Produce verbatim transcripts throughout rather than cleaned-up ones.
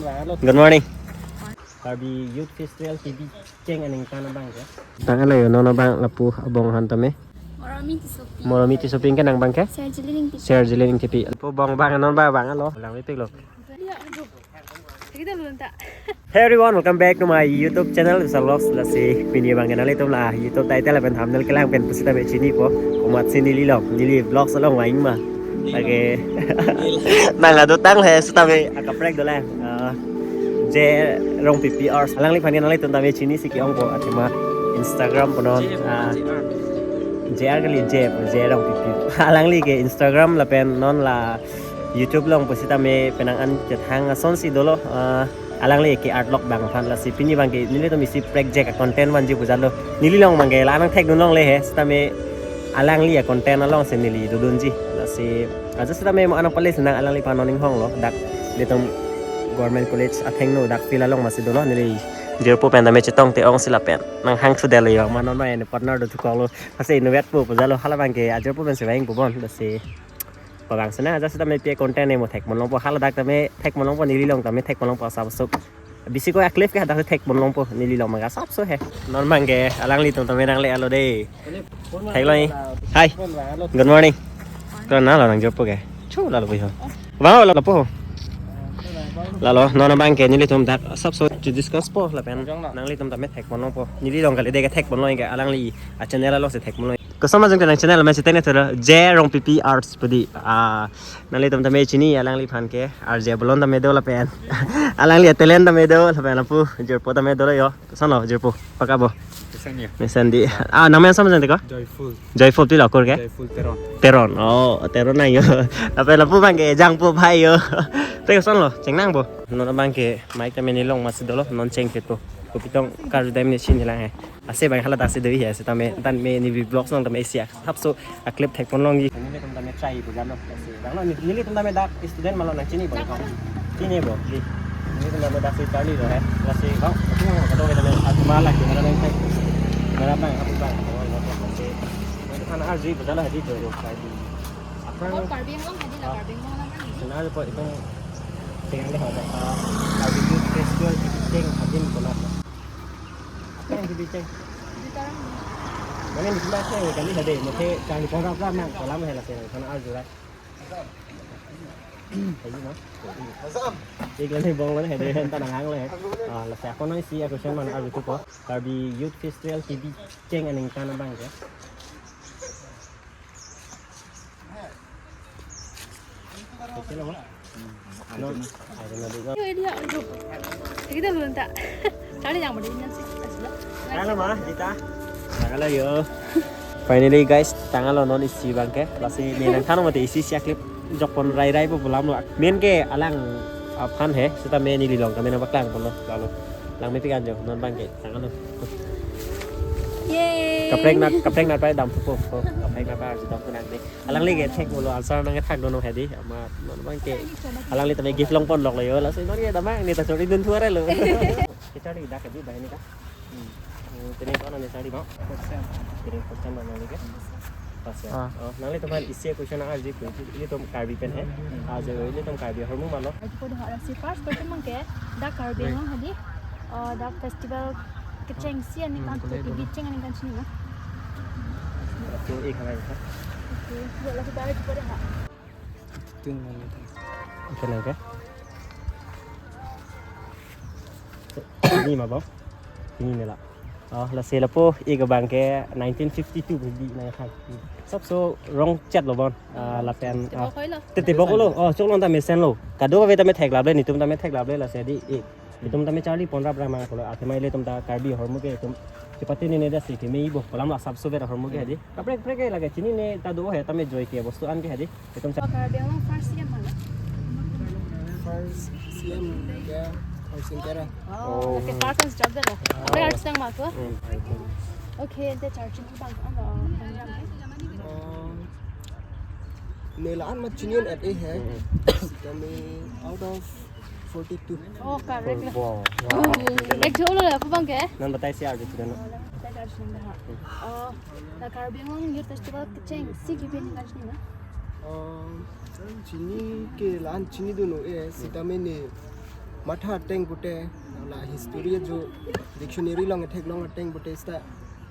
Good morning. Karbi Youth Festival K B cheng aningkan abang ke. Tanglo yo, non abang lapu abong han tame. Moromi Tisoping. Moromi Tisoping ke nang abang ke? Serjilin Ingtipi. Serjilin Ingtipi. Lapu abong abang non abang abang lo. Langmepiklo. Hey everyone, welcome back to my YouTube channel, Vishal Vlogs. Lasi pini abang ke nanglitum la YouTube title lapen thumbnail kelang pen pusitame chinipo. Komatsi neli long, neli vlogs along vangma. Lake nang la dotang he sitame akaprek dolang. Ah, J Rongpipi Arts. Alangliphan nanglitum tame chinisi ke-ongpo, athema Instagram pu non, ah, J R kali, J, J Rongpipi. Alangli ke Instagram lapen non la YouTube along pusitame penang an kethang asonsi dolo, ah, alangli ke art vlog abang aphan. Lasi pini abang ke nelitum isi prekjak a-content vanji puja lo. Neli long abang ke la nangthekdun longle he, sitame alangli a-content alongsi neli dodunji. Lasi aja sitame mo anang pale sinang alangliphan non inghonglo. Dak ilitum Government College athengno dak field along masi dolo, neli jirpo pen tame chetong te-ongsi lapen nanghang sudelo yo, ma non ma ene partner do thukoklo. Ase inutvet po puja lo, hala abang ke ajirpo pensi vangpo bon. Lasi pabang sena aja sitame pi content ne mo thekpon longpo, hala dak tame thekpon longpo, neli long tame thekpon longpo asap sok. Bisi ko a-clip ke hadak thekpon longpo, neli long abang ke asap so he. Non abang ke alanglitum tame nangle-etlo de. Theklong. Hi. Good morning. Kona lo nangjirpo ke? Chu lalo pu ho. Abang lo lapu ho. Lalo non abang ke nelitum dak asap so to discuss po lapen nanglitum tame thekpon longpo. Neli long kali de ke thekpon long ke, alangli a-channel alongsi thekpon long. Koson ma jong ke nang channel ma cheteng ne thura, J Rongpipi Arts pu di. Ah, nanglitum tame chini alangliphan ke, R J Bolon tame do lapen alangli talent tame do lapen lapu jirpo tame dolo yo. Koson lo jirpo, paka bo? Mesen yo. Mesen di. Ah, nang men sam jang te ko? Joyful. Joyful pi lo akur ke? Joyful Teron. Teron. Oh, Teron nang yo. Lapen lapu abang ke Jangpo Phai yo. Te koson lo, chengnang bo? Non abang ke mic tame neli long masi dolo, non chengklepo. Kopi tong karju dam ne chinine lang he. Ase abang hala daksi do he, sitame tame neli vlogs along tame isi asap so a-clip thekpon longji. Nelitum tame chai pu jam lo. Lasi abang lo, nelitum tame dak student ma lo, nang chini bo? Chini bo, di. Nelitum tame daksi charli lo he. Lasi abang, aku nang kado kita tame atu malak kita nang thek. Mera abang, aku abang. Lasi nelitum arju pu jam lo he di, do do kai di. Apa? Oh, Karbi Anglong hadi la, Karbi Anglong lang hadi. Sena po itum tinggal di hotel. Ah, Karbi Youth Festival cheng adim konak. Apa yang dibikin? Di Tarang. Mana di sebelah saya kali hadi, mungkin jangan di pondok lah, nang kolam hela saya, sana arju lah. Ayo, Mas. Iklan ni bong mana hadi, entah nang hang lah. Ah, lasi ako nang isi a-question mana arju tu ko. Karbi Youth Festival K B cheng aningkan abang ke. Oke, lo, Mas. No. Ayo, nanti. Yo, ini ya, aduh. Kita belum tak. Cari yang berdiri sih. Sudah. Halo, Ma, Dita. Halo, yo. Finally, guys, tanglo non isi abang ke. Lasi neli nangthan mati isi isi a-clip jokpon rai rai po pu alam lo. Main ke alang aphan he, sitame neli long tame nangpaklangpon lo. Lalo. Langmepik anjo, non abang ke. Tanglo. Yeay. Kaprek nat, kaprek nat pai dampo. Kaprek nat pai dampo nang ni. Alangli ke thek mulo, answer nangthekdun hadi. Amat non abang ke alangli tame gift longpon lok lo yo. Lasi non ke damang ni ta chori dun thu arlo. Kita ni dak di bahini ka. Hmm. Hmm, tini ko nang ni sari mau? Persen. Tini persen abang nangli ke? Pas ya. Ah. Oh, nanglitum aphan isi a-question nang arju ko. Ilitum Karbi pen he. Hmm. Ajo ilitum Karbi ahormu ma lo. Ajo ko dah ada si first question abang ke. Dak Karbi Anglong hadi. Oh, dak festival kechengsi aningkan, hmm, K B cheng aningkan chini na? Aku ik halai ka. Oke, buat lagi baru juga dah. Tung mana tu? Oke, nang ke? Ini ma bang? Ini ni la. Oh, lasi lapu ik abang ke nineteen fifty-two pu di nangthan. Asap so rong chet lo bon. Ah, lapen, ah, tebok lo. Te tebok lo. Oh, chok long tame mesen lo. Kado kave tame theklap le, nelitum tame theklap le, lasi di ik. Itum tame charli pon rap rama ko lo, athema ilitum ta Karbi ahormu ke itum chepatene ne dasi keme-ipo pu alam lo, asap so vet ahormu ke hadi. Kaprek kaprek ke lake chinine ta do he, tame joi ke bostu an ke hadi. Itum cha- Karbi Anglong first C M mana? First C M ya, Khorsing Terang. Oh, okay, first time job deh lo. Apa artist yang masuk? Hmm. Okay, ante charging abang, abang, abang. Oh, neli la-an mat chini at eh he. Hmm. Kami out of forty-two. Oh, correct lah. Wow. Ek jolo lah, apa abang ke? Nang batai si arju tu kan. Oh, lah, batai charging dah. Oh, la Karbi Anglong Youth Festival kechengsi K B aningkan chini na? Oh, chini ke la-an chinidun eh, sitame ne Matha ateng pute, la history jo dictionary along theklong ateng pute seta,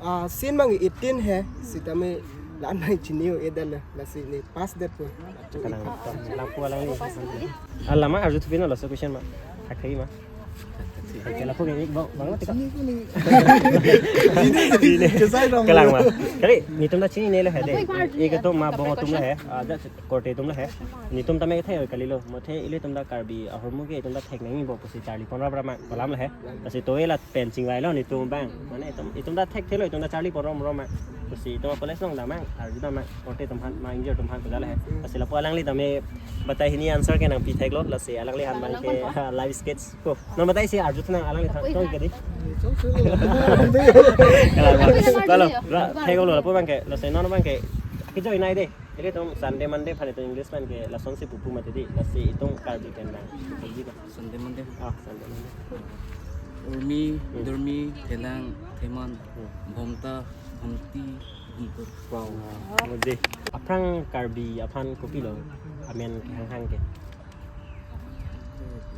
ah, sin mang eighteen he, sitame la-an nang chini-o-edetlo, lasi ne pass detpo. Kalang, lapu alangli. Ah, lama arju thupi non laso question ma. Thakthak ma. Oke, lapu ke, bang, bang, tika. Kalang ma. Kali, netum ta chininelo he de. Eke to ma bong atum lo he. Ah, ja, korte atum lo he. Netum tame thek kalilo. Mo thek ilitum ta Karbi ahormu ke itum ta thek nangjipo pusi charli ponrap ra ma kolam lo he. Lasi to ela pen chingvailo netum abang. Mane itum, itum ta thekthelo, itum ta charli ponrap ra ma. Pusi itum college along damnang, arju damnang. Korte atum aphan, ma ingjir atum aphan pu jala he. Lasi lapu alangli tame batai hini answer ke nangpi theklo. Lasi alangli aphan abang ke, ah, live sketch. Ko, non batai si arju thanang alangliphan. Chong ke di. Kalang ma. Lalo, ra, theklo lapu abang ke, lasi non abang ke. Kijo inai de. Ilitum Sunday Monday aphan itum English pen ke lasonsi pupu mati di. Lasi itum Karbi pen abang. Karbi ko. Sunday Monday. Ah, Sunday Monday. Urmi, Hmm. Durmi, Thelang, Theman, Hmm. Bhomta, Bhomti, Bhomtur. Wow. Mujhe. Aphrang Karbi aphan kopilo amen kehanghang ke.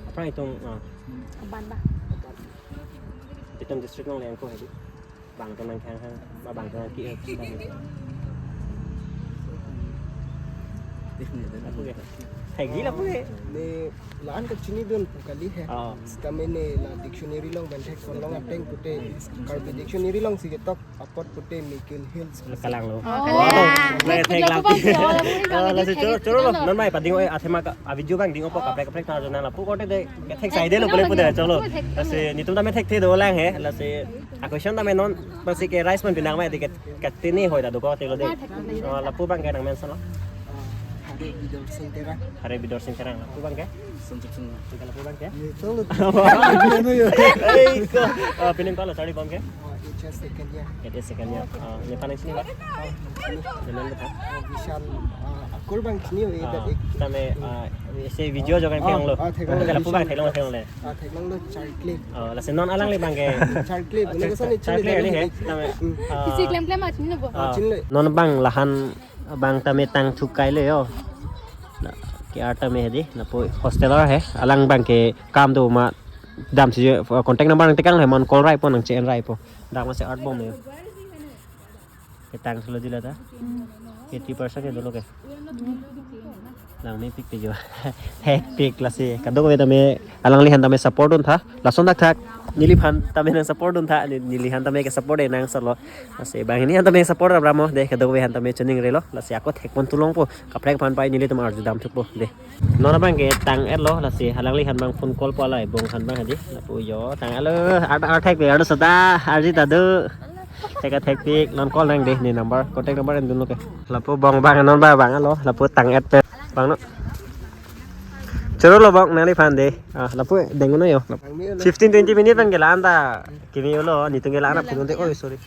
Aphrang itum, ah. Aban ba. Itum district along le angko hedi. Bang atum nangkehanghang, ma bang atum nangke-, eh, lapu ke. Hegi lapu ke. Ne la-an kachinidun pu kali he. Oh. Sitame ne la dictionary along pen thek konlong ateng pute Karbi dictionary alongsi ketok apot pute Mikir Hills. Kalanglo. Oh, Oh, kalang. Thek lapu. Oh, lasi choro, choro lo. Non mai pading oi athema ka, a video abang ding-opo kaprek kaprek ta jona lapu korte de. Thek saidelo pule pu de cholo. Lasi netum tame thekthedolang he. Lasi a question tame non pasi ke rice man pinang mai tiket katini hoi ta duko telo de. Oh, lapu abang ke nang mention lo. Hare Bidorsing Terang. Hare Bidorsing Terang. Lapu abang ke? Sanjib Singh. Tika lapu abang ke? Ye, cholo. Ei ko. Ah, pining ko lo, sorry, abang ke? Ah, H S second year. H S second year. Ah, nephan nangchini ba? Ah, chini. Nephan nephan? Ah, Vishal, ah, akur abang chini, eh, Ah, that ek. Tame, ah, se video jo kan Oh, theklo. Ah, theklo. Lapu abang theklo, theklo le. Ah, theklonglo Charcliffe. Oh, lasi non alangli abang ke. Charcliffe, Oh, ini kesan Char-, ini Charcliffe chini ini he. Tame, Hmm. ah, Isi klemklem aja nih, Bu. Ah, chini le. Non abang lahan abang tame tangthu kailo yo. Na, ke arta me hedi, lapu hosteler he. Alang abang ke kam do ma damsi, uh, contact number nangtekang le man call raipo nangche-en raipo. Dak masi art bom yo. Ketang solo dila ta. Eighty percent ke dolo ke. Langmepik ke jo. Hekpik lasi. Kadokave tame alangliphan tame support duntha. Lason thakthak neliphan tame nang support duntha. Ne-, neliphan tame ke support e nang solo. Lasi banghini aphan tame support rap ramo de, kadokave aphan tame choningrelo. Lasi ako thekpon tulongpo. Kaprek aphan pai nelitum arju damthukpo de. Non abang ke tang-etlo, lasi alangliphan abang phone call po alai bong aphan abang hedi. Lapu yo tang-etlo, art art thekpik, art soda, arji ta do. Thek thekpik, non call nang de, ne number, contact number endunlo ke. Lapu bong abang non abang abanglo, lapu tang-et pen abanglo. Choro lo bong nangliphan de. Ah, lapu dengno yo. Fifteen twenty minute pen ke la-an ta. Kimi ulo, netum ke la-an ap kunde. Oh, sorry.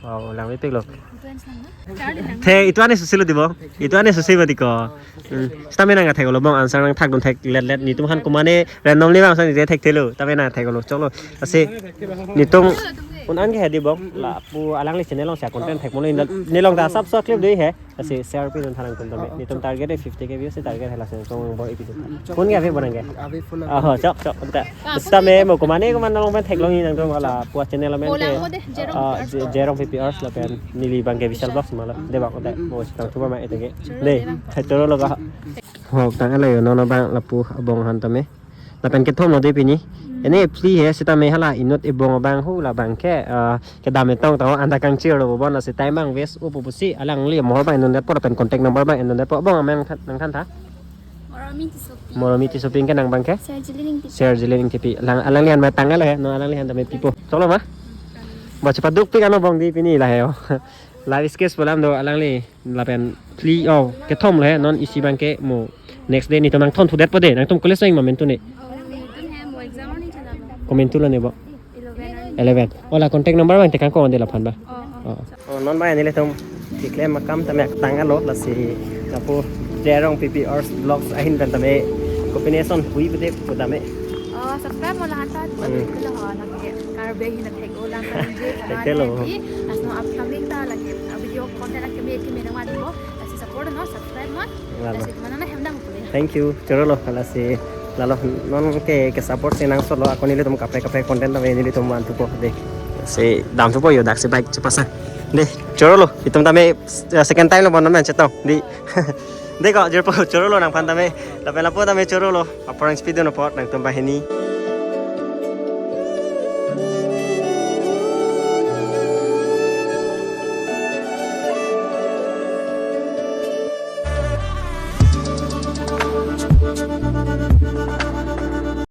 Wow, langmepiklo. The, itu ane susi lo di bong. Itu ane susi mati ko. Hmm. Sitame nangtheklo bong, answer nangthakdun thek let let. Netum aphan komane randomly bang sa ne thekthelo. Tame nangtheklo. Cholo. Lasi netum un-an ke hedi bong. Lapu alangli channel alongsi content thekmo lo. Ne along ta subscribe de he. Lasi share pidun tha nangtum tame. Netum target e fifty K views target he, lasi nangtum bor ipidun. Phone ke ave bo nang ke? Ave phone. Oh, chok chok. Sitame mo komane komane along pen theklongji nangtum lapu achannel amen ke. Mo lang mo de, Jerong Ah, P P Rs Je-, Jerong P P Rs lapen neli abang ke Vishal Vlogs ma lo. De bang, de. Mo sitang thuba ma ete ke. De, hai choro lo ka. Ho, tang-etlo yo, non abang lapu abong aphan tame. Lapen kethom lo de pini. Ene phli he sitame hala inut ebong abang hu labang ke, ah, kedam etong tang anta kangchir lo bon lasi time abang waste-opo pusi alangli mohor abang endundetpo lapen contact number abang endundetpo abong amen nangthan tha. Moromi Tissopi. Moromi Tissopi ke nang abang ke? Serjili Ingtipi. Serjili Ingtipi. Lang, alangliphan ma tang-etlo he, non alangliphan tame pipo. Cholo ma? Ba chepadukpik ano bong di pini la he yo. Live sketch pu alam do alangli lapen phli, oh, kethom lo he, non isi abang ke mo. Next day netum nangthon thudetpo de, nangtum college nang ma mentu ne. Oh, mentu he, mo exam ani chana. Ko mentu lo ne bo? Eleven. Eleven. Oh, la contact number abang tekang ko de laphan ba. Oh, oh. Oh. Oh, non abang nelitum keklem akam tame tang-etlo lasi lapu Jerong P P Rs Vlogs ahin pen tame kopine ason hui pute pu tame. Oh, subscribe mo lahan ta. Hmm. Ito lo ho, lake Karbi ahin thek-o lang kan je. Thekthelo. Lasi no upcoming ta lake, ah, video content lake me keme nang mat mo. Lasi support non, subscribe non. Lalo. Lasi mana na hem dang pule. Thank you. Choro lo lasi. Lalo non ke ke support si nangsolo ako nelitum kaprek kaprek content tame nelitum van thupo de. Si dam thupo yo dak si bike chepasang. De chorolo itum tame, eh, second time lo bon namen chetong. De de ko jirpo chorolo nangphan tame. Lapen lapu tame chorolo. Apor nang speed no pot nangtum banghini.